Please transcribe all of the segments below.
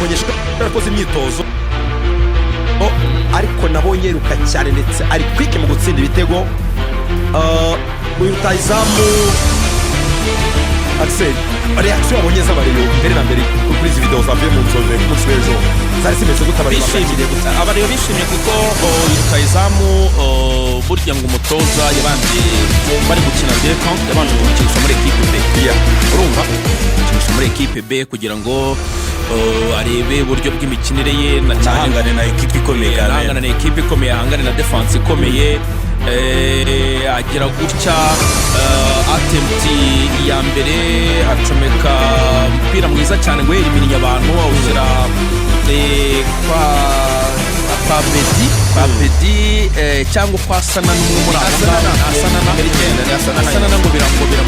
Nabonye yarakoze imyitozo, ariko nabonye yiruka cyane, ndetse ari quick mu gutsinda ibitego. Uyu rutayizamu Axel, reaction wabonye z'Abareyo mbere na mbere kuri izi video zavuye mu Nzove ku munsi w'ejo zari zimeze gute? Abareyo Bishimye. bakiriye gute? Abareyo bishimye kuko rutayizamu, burya ngo umutoza yabanje bari gukina dekan, yabanje kumukinisha muri ekipe B. Urumva, gukinisha muri ekipe B kugira ngo arebe uburyo bw'imikinire ye na cyane Ahangane na ekipe ikomeye kandi. Ahangana na ekipe ikomeye, ahangane na défense ikomeye. Agira gutya, attempt ya mbere acomeka umupira mwiza cyane ngo yeriminiye abantu, awushyira kwa Bedi cyangwa kwa Sana, n'umwe muri abo ngabo. Asanana. Nimero 9 ni Asanana. Asanana ngo biramuyobera.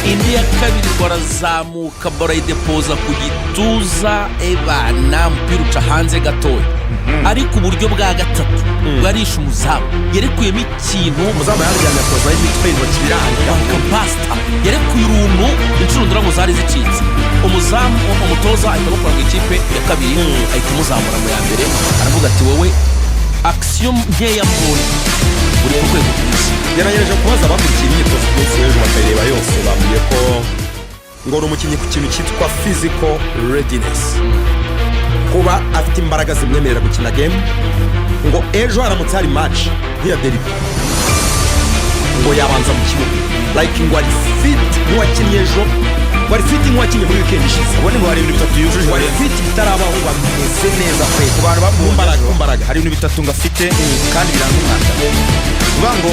Indi ya kabiri ngo arazamuka, barayidepoza ku gituza, ebana, umupira uca hanze gatoya. Ariko uburyo bwa gatatu bwarishe umuzamu, yarekuyemo ikintu. Umuzamu yaryamye akozaho imitwe, intoki, biranga. Bakabasita yarekuye uruntu, inshundura ngo zari zicitse. Umuzamu, umutoza ahita amukora mu ikipe ya kabiri, ahita amuzamura mu ya mbere, aravuga ati: "Wowe, action nkeya mbonye, uri ku rwego rwiza." Yagerageje kubaza abakurikiye imyitozo ku munsi w'ejo bakayireba yose, bambwiye ko ngo ni umukinnyi ku kintu cyitwa physical readiness, kuba afite imbaraga zimwemerera gukina game. Ngo ejo haramutse hari match nk'iya derby, ngo yabanza mu kibuga, like ngo ari fit nk'uwakinnye ejo, ngo ari fit nk'uwakinnye muri weekend ishize. Ubundi ngo hari ibintu bitatu yujuje. Ngo ari fit bitarabaho, ngo ameze neza pe. Ku bantu Ku bamubonye mbaraga, ejo, ku mbaraga. hari ibintu bitatu ngo afite kandi biranga umwataka. Uvuga ngo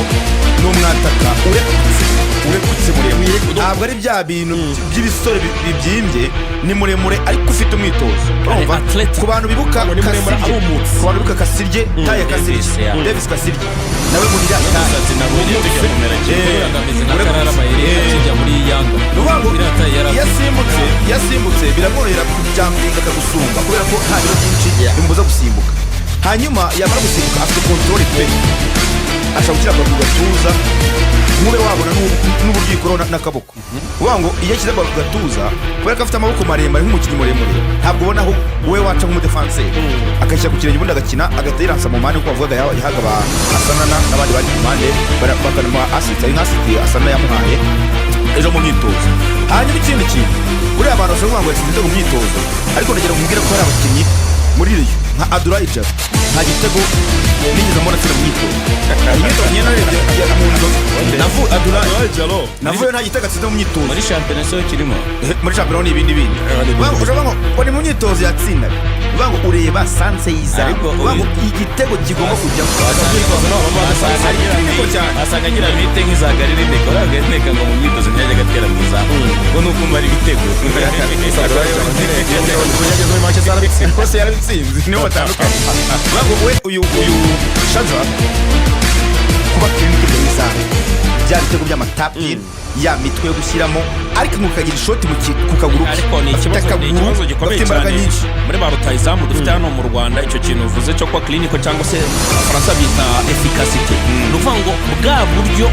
ni umwataka urekutse, urekutse, muremure. Ntabwo ari bya bintu by'ibisore bibyimbye, ni muremure ariko ufite umwitozo. Urumva? Athletic. Ku bantu bibuka Ngo ni muremure, Kasirye, arumutse. ku bantu bibuka Kasirye, taye Kasirye, Davis, yeah. Davis Kasirye nawe muri iriya taye. Umusatsi nabonye tujya kumera kimwe. Ameze nka Karara Mayere akijya muri Yanga. Ni ukuvuga ngo Iriya taye yari iyo asimbutse biramworohera kujumpinga akagusumba, kubera ko nta biro byinshi bimubuza gusimbuka. Hanyuma yamara gusimbuka, afite contrôle pe, ashobora gushyira ballon ku gatuza, ntube wabona n'uburyo uyikoraho n'akaboko. Uvuga ngo iyo ashyize ballon ku gatuza, kubera ko afite amaboko maremare nk'umukinnyi muremure, ntabwo ubona aho wowe waca nk'umudefanseri, akayishyira ku kirenge, ubundi agakina, agahita yiransa mu mpande, nk'uko bavugaga yahaga ba Asanana n'abandi bari ku mpande, bakamuha assist. Ari nka assist Asanana yamuhaye ejo mu myitozo. Hanyuma ikindi kintu, buriya abantu bashobora kuvuga ngo yatsinze ibitego mu myitozo, ariko ndagira ngo mbwire ko hari abakinnyi muri Rayon nka Adurayi Jaro, nta gitego nigeze mbona atsinda mu myitozo. Imyitozo nyine narebye mu Nzovu, navu Adurayi navuye, nta gitego atsinze mu myitozo. Muri shampiyona cyo kirimo. Muri shampiyona ni ibindi bindi. Ushobora ngo ni mu myitozo yatsindaga. Uvuga ngo ureba sanse y'izamu, Ariko uvuga ngo igitego kigomba kujyamo. Wasanga agira bite nk'iza Garirindeka, uriya Garirindeka ngo mu myitozo ntiyajyaga atera mu izamu, ngo ni ukumva ari ibitego. Yageze muri Manchester arabitsinda. Rwose yarabitsinze, niho batandukanye. Uvuga ngo we uyu Shadrack, kuba clinique imbere y'izamu, bya bitego by'amatapin, ya mitwe yo gushyiramo, ariko ngo ukagira ishoti ku kaguru ke. Ariko ni Afite ikibazo, ni akaguru ikibazo gikomeye gafite imbaraga cyane nyinshi. muri ba rutayizamu dufite hano mu Rwanda. Icyo kintu uvuze cyo kuba clinique cyangwa se Abafaransa bita efficacité, ni ukuvuga ngo bwa buryo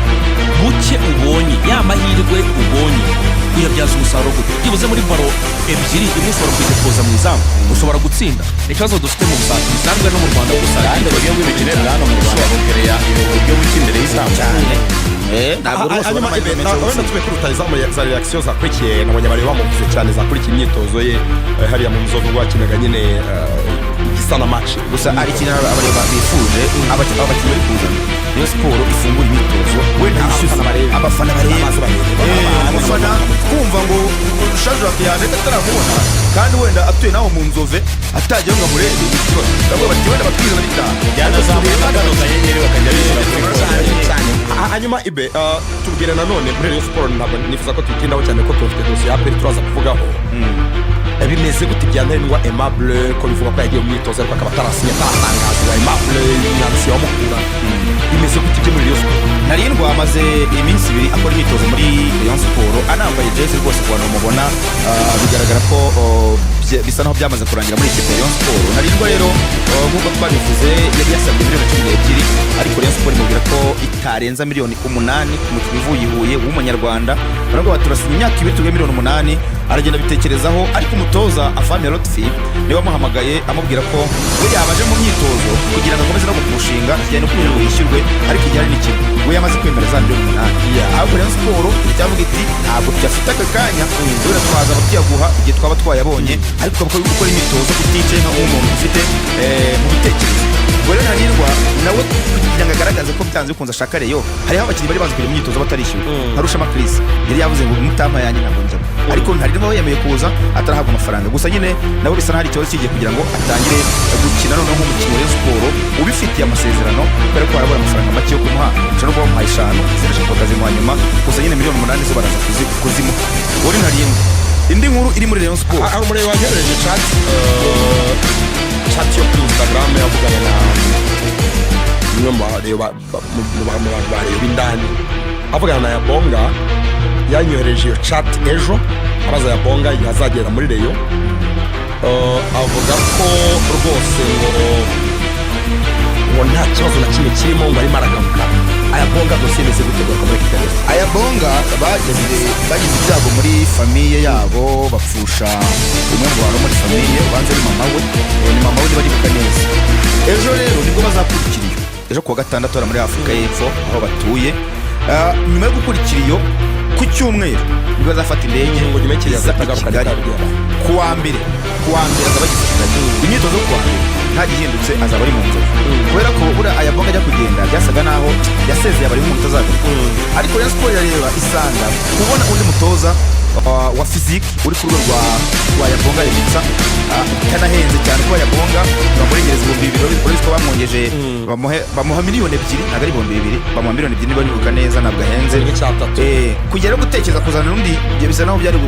buke ubonye, ya mahirwe ubonye, uyabyaza umusaruro gute? Byibuze muri ballon ebyiri, imwe ushobora kuyidepoza mu izamu, ushobora gutsinda. Ni ikibazo dufite mu busatirizi ntabwo no mu Rwanda gusa. Kandi uburyo bw'imikino bwa hano mu Rwanda bukereya uburyo buke imbere y'izamu. Cyane. Ntabwo rwose Hanyuma ubona amahirwe menshi yo wenda gutsinda. tuve kuri rutayizamu, za reaction zakurikiye, nabonye bari bamuvuze cyane, zakurikiye imyitozo ye hariya mu Nzovu ubwo yakinaga nyine igisa na match. Gusa hari ikintu abareba bifuje, abakinnyi bari kuzana, Rayon Sport ifungura imyitozo wenda yishyuza. Abafana barebe. Abafana barebe. Amazi barebe. Umufana kumva ngo Shadrack yaje ataramubona, kandi wenda atuye naho mu Nzove, atajyayo ngo amurebe, ni ikibazo. Ndavuga bati wenda batwizana bitanu. Byanazamura kano kanyenyeri bakajya bishyura kuri Cyane konti. cyane. Hanyuma ibe tubwire nanone muri Rayon Sport, ntabwo nifuza ko tuyitindaho cyane ko tufite dosiye ya APR turaza kuvugaho. Bimeze gute bya Ntarindwa Aimable, ko bivuga ko yagiye mu myitozo ariko akaba atarasinya, ataratangazwa? Aimable Nyansi wa Mukura, bimeze gute ibyo muri Rayon Sport? Ntarindwa amaze iminsi 2 akora imyitozo muri Rayon Sport, anambaye jezi rwose. Ku bantu bamubona, bigaragara ko bisa naho byamaze kurangira muri ikipe ya Rayon Sport. Ntarindwa rero, nk'uko twabivuze, yari yasabye miliyoni 12, ariko Rayon Sport imubwira ko itarenza miliyoni 8 ku mukinnyi uvuye i Huye w'Umunyarwanda. Baravuga bati: "Turasinya imyaka 2, tuguhe miliyoni 8." Aragenda abitekerezaho, ariko umutoza Afahmia Lotfi niwe wamuhamagaye, amubwira ko we yabaje mu myitozo kugira ngo akomeze no gupushinga kijyanye no kugira ngo yishyurwe. Ariko igihari ni kimwe, we yamaze kwemera za miliyoni 8. Ahubwo Rayon Sport iracyavuga iti: "Ntabwo tuyafite aka kanya, wenda twazaba tuyaguha igihe twaba twayabonye, ariko ukaba uri gukora imyitozo uticaye nka nk'umuntu ufite mu bitekerezo." Ubwo rero Ntarindwa nawe, kugira ngo agaragaze ko byanze bikunze ashaka Rayon, hariho abakinnyi bari bazi kujya mu myitozo batarishyurwa, nka Rushema Chris yari yavuze ngo: "Mutampa yanjye ntabwo njyamo." Ariko Ntarindwa we yemeye kuza atarahabwa amafaranga. Gusa nyine nabo bisa n'aho hari ikibazo kigiye kugira ngo atangire gukina noneho nk'umukinnyi wa Rayon Sport ubifitiye amasezerano, kubera ko barabura amafaranga make yo kumuha. Ushobora no kuba bamuhaye eshanu, izindi 3 bakazimuha nyuma. Gusa nyine miliyoni 8 zo baraza kuzimuha. Uri Ntarindwa. Indi nkuru iri muri Rayon Sport: Hari umureba wanyohereje chat yo kuri Instagram, yavugana na umwe mu bareba mu bantu bareba indani, avugana na Yabonga. Yanyohereje iyo chat ejo, abaza Yabonga igihe azagera muri Rayon. Avuga ko rwose ngo nta kibazo na kimwe kirimo, ngo arimo aragaruka. Ayabonga, dosiye imeze gute garuka muri Kigali? Ayabonga bagize ibyago muri famille yabo, bapfusha umwe mu bantu muri famille, ubanza ari mama we. Ni mama we niba nibuka neza. Ejo rero nibwo bazakurikira iyo, ejo kuwa gatandatu, hariya muri Afurika y'Epfo aho batuye. Nyuma yo gukurikira iyo, ku cyumweru nibwo bazafata indege Ngo nyuma y'ikiriya iza i azagaruka. Kigali. Kuwa mbere azaba ageze i Kigali. Imyitozo yo kuwa mbere, nta gihindutse, azaba ari mu Nzovu, kubera ko buriya Ayabonga ajya kugenda byasaga naho yasezeye, abari nk'umuntu utazagaruka. Ariko Rayon Sport irareba isanga kubona undi mutoza wa physique uri ku rwego rwa Yabonga Lemitsa, utanahenze cyane, kuko Yabonga bamurengereza 2000. Urabizi ko bamwongeje, bamuha miliyoni 2, ntabwo ari 2000, bamuha miliyoni 2 niba nibuka neza, ntabwo ahenze. Nk'icyatatu. Kugera no gutekereza kuzana undi, ibyo bisa naho byari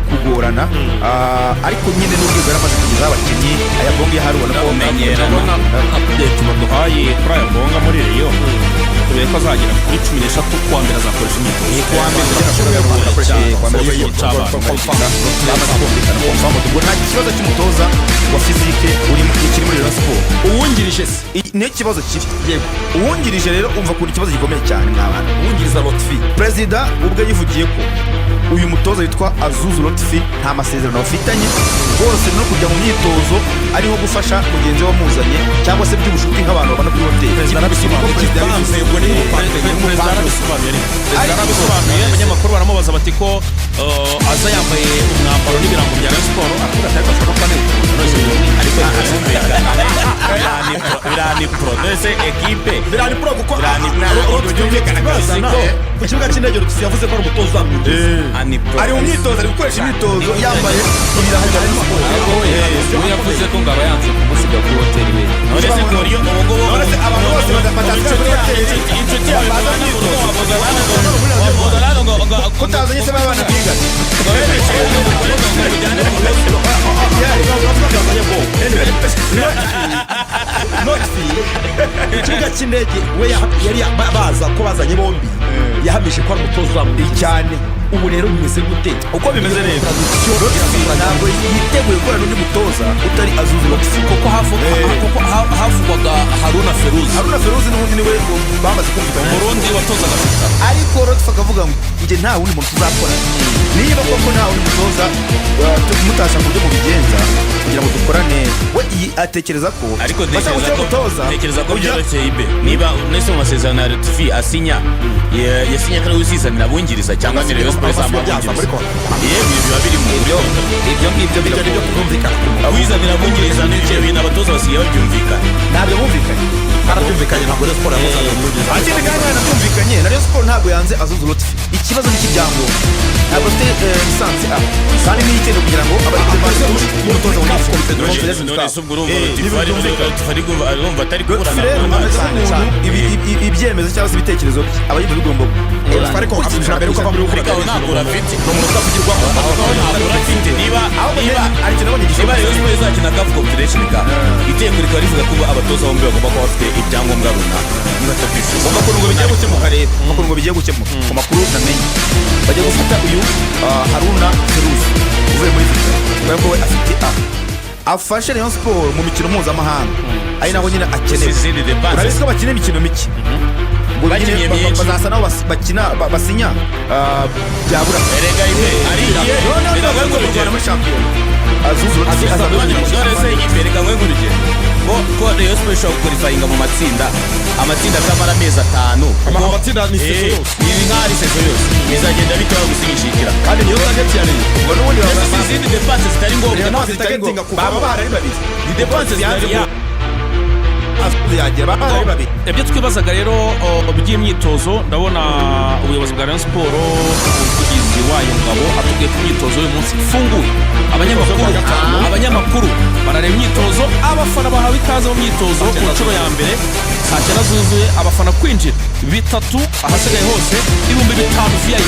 kugorana. Ariko nyine n'urwego yari amaze kugezaho abakinnyi, Ayabonga iyo ahari ubona ko Kumenyerana. Ndabona update baduhaye kuri aya bonga muri Rayon, tubere ko azagera kuri 13, kuwa mbere azakoresha imyitozo. Kuwa mbere kuwa mbere bamaze kumvikana, confirm. Ubwo nta kibazo cy'umutoza wa physique uri kiri muri Rayon Sport. Uwungirije se? Niyo kibazo kiri. Yego. Uwungirije rero, umva ukuntu ikibazo gikomeye cyane, mwabana. Uwungiriza Lotfi. Perezida ubwe yivugiye ko uyu mutoza witwa Azuzu Lotfi nta masezerano bafitanye rwose, no kujya mu myitozo ariho gufasha mugenzi we wamuzanye, cyangwa se by'ubushuti nk'abantu babana kuri hoteli. Perezida arabisobanuye. Perezida yabivuze. Ubwo ni Perezida arabisobanuye, ariko perezida arabisobanuye, abanyamakuru baramubaza bati ko aza yambaye umwambaro n'ibirango bya Rayon Sport, aravuga ati: "Ariko ashobora kuba anayikunda none se." Ariko birumvikana, birani pro nese ekipe. Birani pro, kuko Birani pro. byumvikana kabisa. Ku kibuga cy'indege Lotfi yavuze ko ari umutoza uzamwungiriza. Ani pro. Ari mu myitozo, ari gukoresha imyitozo yambaye ibirango bya Rayon Sport. Ariko we yavuze ko ngo aba yanze kumusiga kuri hoteli we. None se ku buryo ubu ngubu None se abantu bose batatira kuri hoteli inshuti yawe baza mubana mu mu rugo myitozo? Wamuza hano ngo Kutazanye se b'abana bigana? Ngo bemeje ngo mukore ngo mujyane mu rugo. Lotfi ku kibuga cy'indege we yari baza ko bazanye bombi, yahamije ko ari umutoza uzamwungiriza. Cyane. Ubu rero bimeze gute? Uko bimeze rero, Lotfi ntabwo yiteguye gukorana n'undi mutoza utari Azuzu Lotfi. Kuko havugwaga Haruna Feruzi. Haruna Feruzi n'ubundi niwe bamaze kumvikana. Umurundi watozaga Vita. Ariko Lotfi akavuga ngo: "Njye nta wundi muntu tuzakora. Niba koko nta wundi mutoza, mutashaka uburyo mubigenza kugira ngo dukorane." We iyi atekereza ko Ariko bashaka ntekereza gushyira ko umutoza ntekereza ko byoroshye ibe niba nese mu masezerano ya Lotfi asinya, yasinye ko ari we uzizanira abungiriza, cyangwa ni Rayon Sports Byaza muri izamubungiriza. contrat. Yewe, biba biri mu Ibyo ibyo ngibyo Ibyo ni byo biragoye. kumvikana ku muntu. Wizanira abungiriza, n'ibyo bintu abatoza basigaye babyumvikana. Ntabyo bumvikanye. Barabyumvikanye, ntabwo Rayon Sport yamuzaniye umwungiriza. Ikindi kandi byumvikanye na Rayon Sport, ntabwo yanze Azuzu Lotfi. Ikibazo ni icy'ibyangombwa, ntabwo afite licence A, kandi niyo ikenewe kugira ngo abe ari Akoze umutoza muri CAF wungirije. Confederation. None se ubwo urumva Ni Lotfi byumvikana. Lotfi arumva atari Lotfi kuburana rero ameze n'umwana. nk'umuntu ibyemezo cyangwa se ibitekerezo bye aba yumva bigomba Lotfi ariko afite mbere yuko ava muri Ariko aho ntabwo urafite. Ni umuntu utavugirwamo. Aho ntabwo urafite niba Ahubwo niba hari ikintu nabonye niba gishoboka. Rayon Sports izakina CAF Confederation Cup, itegeko rikaba rivuga ko abatoza bombi bagomba kuba bafite ibyangombwa runaka, niba atabyujuje. Umva ukuntu ngo bigiye gukemuka rero, umva ukuntu ngo bigiye gukemuka. Ku makuru namenye, bagiye gufata uyu Haruna Feruzi uvuye muri Vita, kubera ko we afite A, afashe Rayon Sport mu mikino mpuzamahanga, ari naho nyine akenewe. Izindi dépenses. Urabizi ko bakina imikino mike. Ngo Bakinnye nyine myinshi. bazasa naho bakina basinya byabura. Erega Ibe, ari igihe Noneho reka nguhe niba nk'urugero. muri shampiyona Azuzu None se Ibe, reka nguhe nk'urugero ko Rayon Sports ishobora guqualifyinga mu matsinda, amatsinda akamara amezi 5. Amatsinda ni saison yose. Ibi nk'aho ari saison yose bizagenda bitewe gusinyishikira. Kandi niyo target ya Rayon. Ngo n'ubundi Mbese si izindi dépenses zitari ngombwa? Rayon ntabwo itagetinga kuva. Baba bahari ari babiri. Ni dépenses zitari Yanze Azuzu yagera, baba bahari ari babiri. Ibyo twibazaga rero by'imyitozo, ndabona ubuyobozi bwa Rayon Sports, umuvugizi wayo Ngabo atubwiye ko imyitozo y'uyu munsi ifunguye, abanyamakuru barareba imyitozo, abafana bahawe ikaze mu myitozo ku nshuro ya mbere saa 9 zuzuye. Abafana kwinjira bitatu, ahasigaye hose 5000 VIP.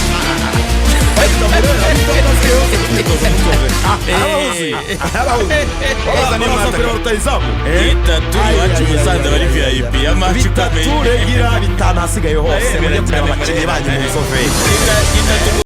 Baraza kureba rutayizamu. Bitatu iwacu i Musanze bari VIP ya match Bitatu ikomeye. regira, 5 ahasigaye hose. Mujye kureba abakinnyi banyu mu Nzove. Itatu.